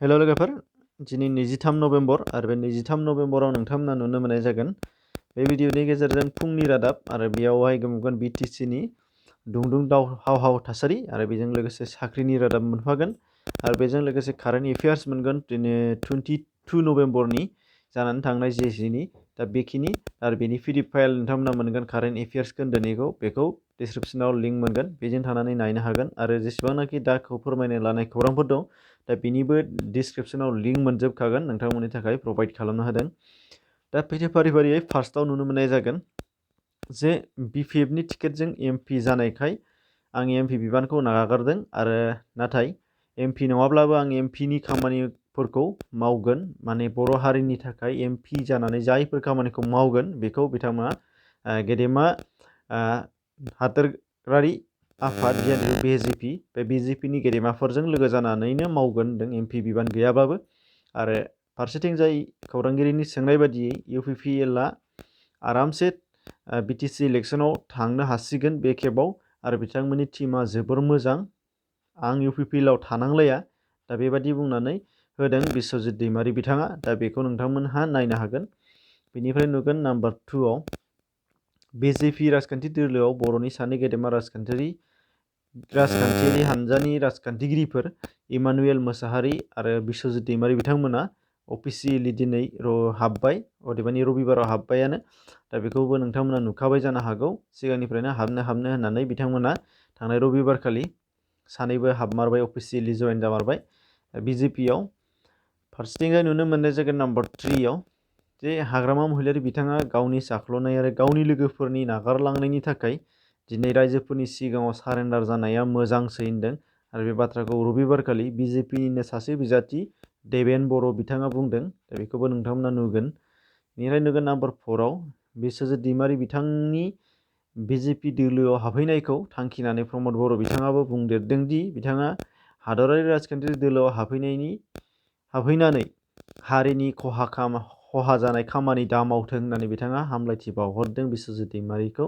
हेल' लोगोफोर, दिनै 23 नभेम्बर आरो बे 23 नभेम्बराव नोंथांमोना नुनो मोननाय जागोन बे भिडिअनि गेजेरजों फुंनि रादाब आरो बेयावहाय मोनगोन BTCनि दुंदुं हाव थासारि आरो बेजों लोगोसे साख्रिनि रादाब मोनफागोन आरो बेजों लोगोसे कारेन्ट एफेयार्स मोनगोन दिनै 22 नभेम्बरनि जानानै थांनाय जेनि दा बेखिनि आरो बेनि पिडिएफ फाइल नोंथांमोना मोनगोन कारेन्ट एफेयार्स खोन्दोनिखौ बेखौ डिसक्रिप्शनाव लिंक मोनगोन बेजों थांनानै नायनो हागोन आरो जेसेबांनाखि दाखौ फोरमायनो लानाय खौरांफोर दं दा बेनिबो डिसक्रिप्शनाव लिंक मोनजोबखागोन नोंथांमोननि थाखाय प्रभाइड खालामना होदों। दा फारि फारियै फार्स्टआव नुनो मोननाय जागोन जे BPFनि टिकेटजों MP जानायखाय आं MP बिबानखौ नागारदों आरो नाथाय MP नङाब्लाबो आं MPनि खामानिफोरखौ मावगोन माने बर' हारिनि थाखाय MP जानानै जायफोर खामानिखौ मावगोन बेखौ बिथांमोना गेदेमा हादोरारि आफाद BJP बे BJPनि गेदेमाफोरजों लोगो जानानैनो मावगोन होनदों MP बिबान गैयाबाबो आरो फारसेथिं जाय खौरांगिरिनि सोंनाय बादियै UPPLआ आरामसे BTC इलेक्सनाव थांनो हासिगोन बे खेबाव आरो बिथांमोननि टिमा जोबोर मोजां आं UPPLआव थानांलाया दा बेबादि बुंनानै होदों बिश्वजित दैमारि बिथाङा दा बेखौ नोंथांमोनहा नायनो हागोन। बेनिफ्राय नुगोन नाम्बार 2 आव BJP राजखान्थि दोलोआव बर'नि सानै गेदेमा राजखान्थियारि हानजानि राजखान्थिगिरिफोर इमानुएल मोसाहारि आरो बिश्वजित दैमारि बिथांमोना अफिसियेलि दिनै हाबबाय अदेबानि रबिबाराव हाबबायानो दा बेखौबो नोंथांमोना नुखाबाय जानो हागौ सिगांनिफ्रायनो हाबनो होननानै बिथांमोना थांनाय रबिबारखालि सानैबो हाबमारबाय अफिसियेलि जयेन जामारबाय BJPआव। फारसेथिंजाय नुनो मोननाय जागोन नाम्बार 3 आव जे हाग्रामा महिलारि बिथाङा गावनि साख्ल'नाय आरो गावनि लोगोफोरनि नागारलांनायनि थाखाय दिनै रायजोफोरनि सिगाङाव सारेन्डार जानाया मोजांसै होनदों आरो बे बाथ्राखौ रबिबारखालि BJPनिनो सासे बिजाथि देबेन बर' बिथाङा बुंदों दा बेखौबो नोंथांमोना नुगोन। बेनिफ्राय नुगोन नाम्बार 4 आव बिश्वजित दैमारि बिथांनि BJP दोलोआव हाबहैनायखौ थांखिनानै प्रमद बर' बिथाङाबो बुंदेरदों दि बिथाङा हादरारि राजखान्थि दोलोआव हाबहैनानै हारिनि खहा जानाय खामानि दामावथों होननानै बिथाङा हामलायथि बावहरदों बिश्वजित दैमारिखौ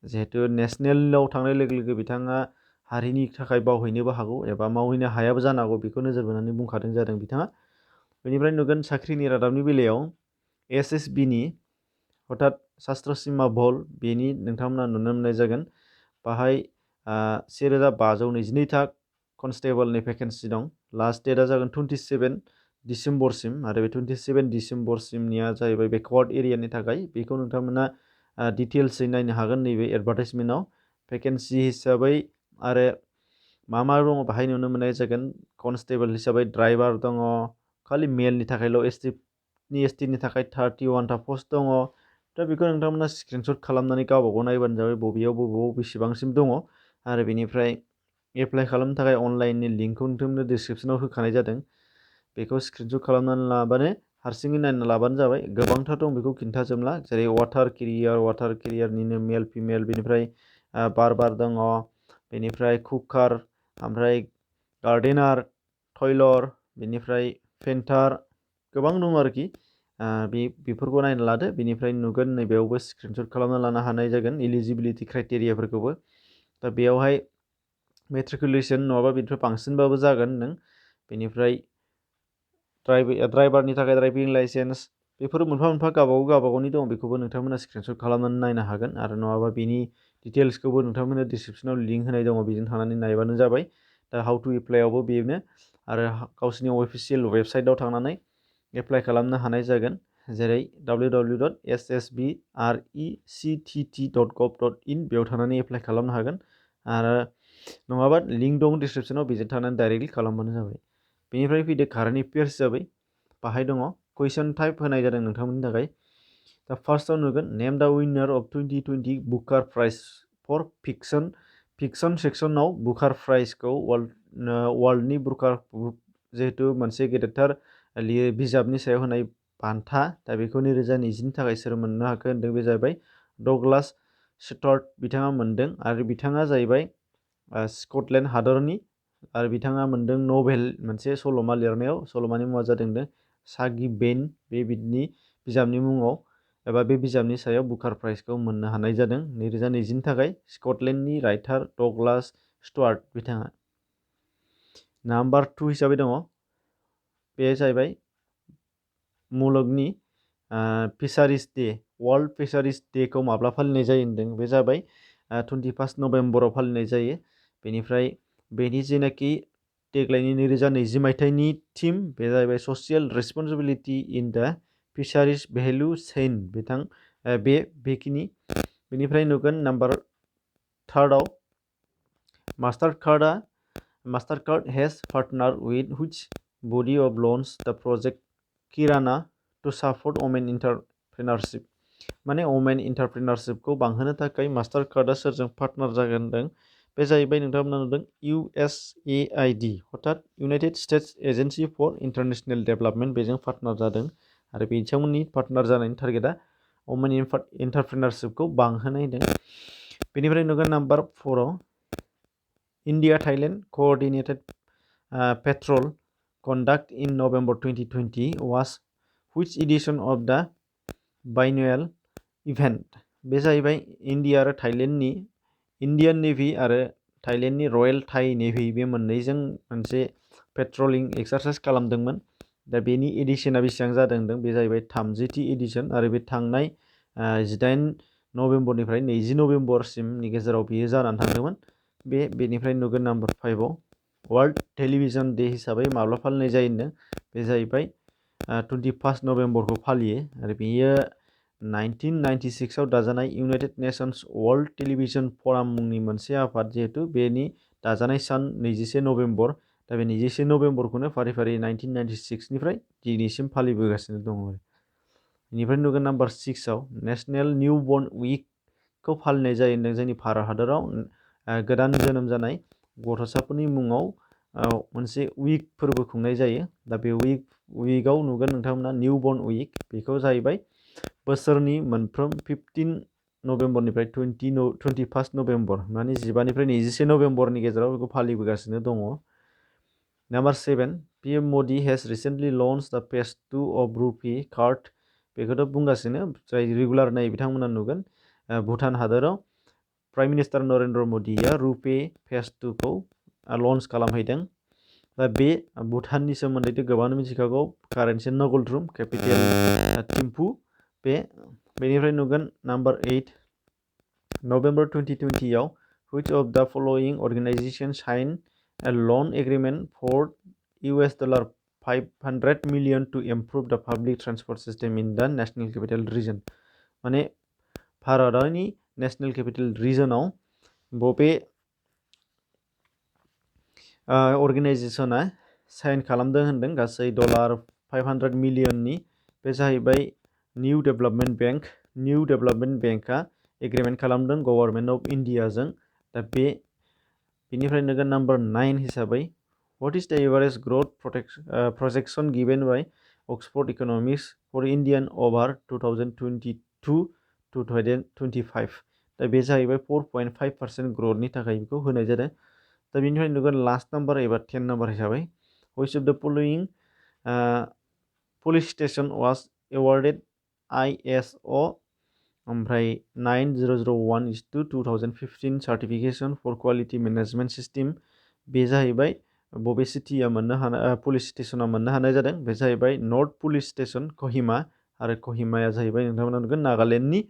जिहेतु नेसनेलाव थांनाय लोगो लोगो बिथाङा हारिनि थाखाय बावहैनोबो हागौ एबा मावहैनो हायाबो जानो हागौ बेखौ नोजोर बोनानै बुंखादों जादों बिथाङा। बेनिफ्राय नुगोन साख्रिनि रादाबनि बेलायाव SSBनि अर्थात शास्त्र सीमा बल बेनि नोंथांमोना नुनो मोननाय जागोन बाहाय 1522 था कनस्टेबलनि भेकेन्सि दं लास्ट डेटआ जागोन 27 डिसेम्बरसिम आरो बे 27 डिसेम्बरसिमनिया जाहैबाय बेकवार्ड एरियानि थाखाय बेखौ नोंथांमोना डिटेल्सै नायनो हागोन नैबे एडभार्टाइजमेन्टआव भेकेन्सि हिसाबै आरो मा दङ बाहाय नुनो मोननाय जागोन कनस्टेबल हिसाबै ड्राइभार दङ खालि मेलनि थाखायल' STनि थाखाय 31 था पस्ट दङ दा बेखौ नोंथांमोना स्क्रिनशट खालामनानै गावबागाव नायबानो जाबाय बबेयाव बेसेबांसिम दङ आरो बेनिफ्राय एप्लाइ खालामनो थाखाय अनलाइननि लिंकखौ नोंथांमोननो डिसक्रिपसनाव होखानाय जादों बेखौ स्क्रिनशट खालामनानै लाबानो हारसिङै नायना लाबानो जाबाय गोबांथार दं बेखौ खिन्थाजोबला जेरै वाटार केरियारनिनो मेल फिमेल बेनिफ्राय बारबार दङ बेनिफ्राय कुकार ओमफ्राय गार्डेनार टयलर बेनिफ्राय पेन्टार गोबां दं आरोखि बेफोरखौ नायना लादो बेनिफ्राय नुगोन नैबेयावबो स्क्रिनशट खालामना लानो हानाय जागोन इलिजिबिलिटि क्राइटेरियाफोरखौबो दा बेयावहाय मेट्रिकुलेसन नङाबा बेनिफ्राय बांसिनबाबो जागोन नों बेनिफ्राय ड्राइभारनि थाखाय ड्राइभिं लाइसेन्स बेफोर मोनफा मोनफा गावबागावनि दं बेखौबो नोंथांमोना स्क्रिनशट खालामनानै नायनो हागोन आरो नङाबा बेनि डिटेल्सखौबो नोंथांमोना डिसक्रिपसनाव लिंक होनाय दङ बेजों थांनानै नायबानो जाबाय दा हाउ टु एप्लाइआवबो बेनो आरो गावसोरनि अफिसियेल वेबसाइटआव थांनानै एप्लाइ खालामनो हानाय जागोन जेरै www.ssbrectt.gov.in बेयाव थांनानै एप्लाइ खालामनो हागोन आरो नङाबा लिंक दं डिसक्रिपसनाव बेजों थांनानै डाइरेक्टलि खालामबानो जाबाय। बेनिफ्राय फैदो कारेन्ट एफेयार्स हिसाबै बाहाय दङ कुइसन टाइप होनाय जादों नोंथांमोननि थाखाय दा फार्स्टआव नुगोन name the winner of 2020 booker prize for fiction सेक्सनाव बुकार प्राइजखौ वर्ल्डनि बुकार जिहेतु मोनसे गेदेरथार बिजाबनि सायाव होनाय बान्था दा बेखौ 2020नि थाखाय सोर मोननो हाखो होनदों बे जाहैबाय डगलास स्टार्ट बिथाङा मोनदों आरो बिथाङा जाहैबाय स्कटलेण्ड हादरनि आरो बिथाङा मोनदों नभेल मोनसे सल'मा लिरनायाव सल'मानि मुङा जादों सागि बेन बे बिजाबनि मुङाव एबा बे बिजाबनि सायाव बुकार प्राइजखौ मोननो हानाय जादों 2020नि थाखाय स्कटलेण्डनि राइटार डगलास स्टुआर्ट बिथाङा। नाम्बार 2 हिसाबै दङ बे जाहैबाय मुलुगनि फिसारिस डे वर्ल्ड फिसारिस डेखौ माब्ला फालिनाय जायो होनदों बे जाबाय 21 नभेम्बराव फालिनाय जायो। बेनिफ्राय बेनि जेनाखि देग्लायनि 2020 मायथाइनि थीम बे जाहैबाय social रेसपन्सिबिलिटि in the फिसारिस value chain बेखिनि। बेनिफ्राय नुगोन नाम्बार 3आव Mastercard has partner with which body of loans the project Kirana to support women entrepreneurship. माने वमेन एन्टारप्रेनारशिपखौ बांहोनो थाखाय मास्टारकार्डआ सोरजों पार्टनार जागोन होनदों बे जाहैबाय नोंथांमोना नुदों USAID अर्थात United States Agency for International Development बेजों पार्टनार जादों आरो बिथांमोननि पार्टनार जानायनि टारगेटआ वमेन एन्टारप्रेनारशिपखौ बांहोनाय होदों। बेनिफ्राय नुगोन नाम्बार 4आव India Thailand coordinated patrol conduct in November 2020 was which edition of the biennial event बे जाहैबाय इन्डिया आरो थाइलेण्डनि इन्डियान नेभि आरो थाइलेण्डनि रयेल थाइ नेभि बे मोननैजों मोनसे पेट्रलिं एक्सारसाइज खालामदोंमोन। दा बेनि एडिशना बेसेबां जादों होनदों बे जाहैबाय 30थि एडिशन आरो बे थांनाय 18 नभेम्बरनिफ्राय 20 नभेम्बरसिमनि गेजेराव बियो जानानै थांदोंमोन। बेनिफ्राय नुगोन नाम्बार 5आव वर्ल्ड टेलिभिजन डे हिसाबै माब्ला फालिनाय जायो होनदों बे जाहैबाय 21 नभेम्बरखौ फालियो आरो बेयो 1996आव दाजानाय इउनाइटेड नेशन्स वर्ल्ड टेलिभिजन फराम मुंनि मोनसे आफाद जिहेतु बेनि दाजानाय सान 21 नभेम्बर। दा बे 21 नभेम्बरखौनो फारि फारि 1996निफ्राय दिनैसिम फालिबोगासिनो दङ। बेनिफ्राय नुगोन नाम्बार 6आव नेशनेल निउ बर्न उइकखौ फालिनाय जायो होनदों जोंनि भारत हादराव गोदान जोनोम जानाय गथ'साफोरनि मुङाव मोनसे उइक फोरबो खुंनाय जायो। दा बे उइकआव नुगोन नोंथांमोना निउ बर्न उइक बेखौ जाहैबाय बोसोरनि मोनफ्रोम 15 नभेम्बरनिफ्राय 21 नभेम्बर माने 15निफ्राय 21 नभेम्बरनि गेजेराव बेखौ फालिबोगासिनो दङ। Number 7 PM Modi has recently launch the phase 2 of RuPay card बेखौथ' बुंगासिनो जाय रेगुलार नायै बिथांमोना नुगोन भुटान हादोराव प्राइम मिनिस्टार नरेन्द्र मोदीया रुपे फेज 2खौ लन्च खालामहैदों। दा बे भुटाननि सोमोन्दैथ' गोबाङानो मिथिखागौ कारेन्सि नगलद्रुम केपिटेल थिम्फु बेनिफ्राय नुगोन नाम्बार 8 नभेम्बर 2020आव which of the following organization signed a loan agreement for $500 million to improve the public transport system in the national capital region माने भारतनि नेशनेल केपिटेल रिजनाव बबे अर्गेनाइजेसना साइन खालामदों होनदों गासै $500 मिलियननि बे जाहैबाय निउ डेभेलपमेन्ट बेंकआ एग्रिमेन्ट खालामदों गभर्नमेन्ट अफ इन्डियाजों। दा बेनिफ्राय नुगोन नाम्बार 9 हिसाबै what is the average growth projection given by Oxford Economics for Indian over 2022 to 2025 दा बे जाहैबाय 4.5% ग्रोथनि थाखाय बेखौ होनाय जादों। दा बेनिफ्राय नुगोन लास्ट नाम्बार एबा 10 नाम्बार हिसाबै which of the following police station was awarded ISO ओमफ्राय 9001/2015 certification for quality management system बे जाहैबाय बबे सिटिया मोननो हानाय पुलिस स्टेसना मोननो हानाय जादों बे जाहैबाय नर्थ पुलिस स्टेसन कहिमा आरो कहिमाया जाहैबाय नोंथांमोना नुगोन नागालेण्डनि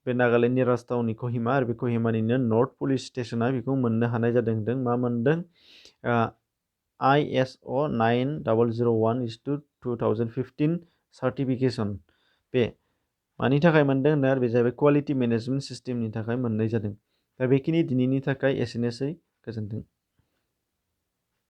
बे नागालेण्डनि राजथावनि कहिमा आरो बे कहिमानिनो नर्थ पुलिस स्टेसना बेखौ मोननो हानाय जादों होनदों मा मोनदों ISO 9001/2015 सर्टिफिकेशन बे मानि थाखाय मोनदों होनदों आरो बे जाहैबाय क्वालिटी मेनेजमेन्ट सिस्टेमनि थाखाय मोननाय जादों। दा बेखिनि दिनैनि थाखाय एसेनोसै गोजोन्थों।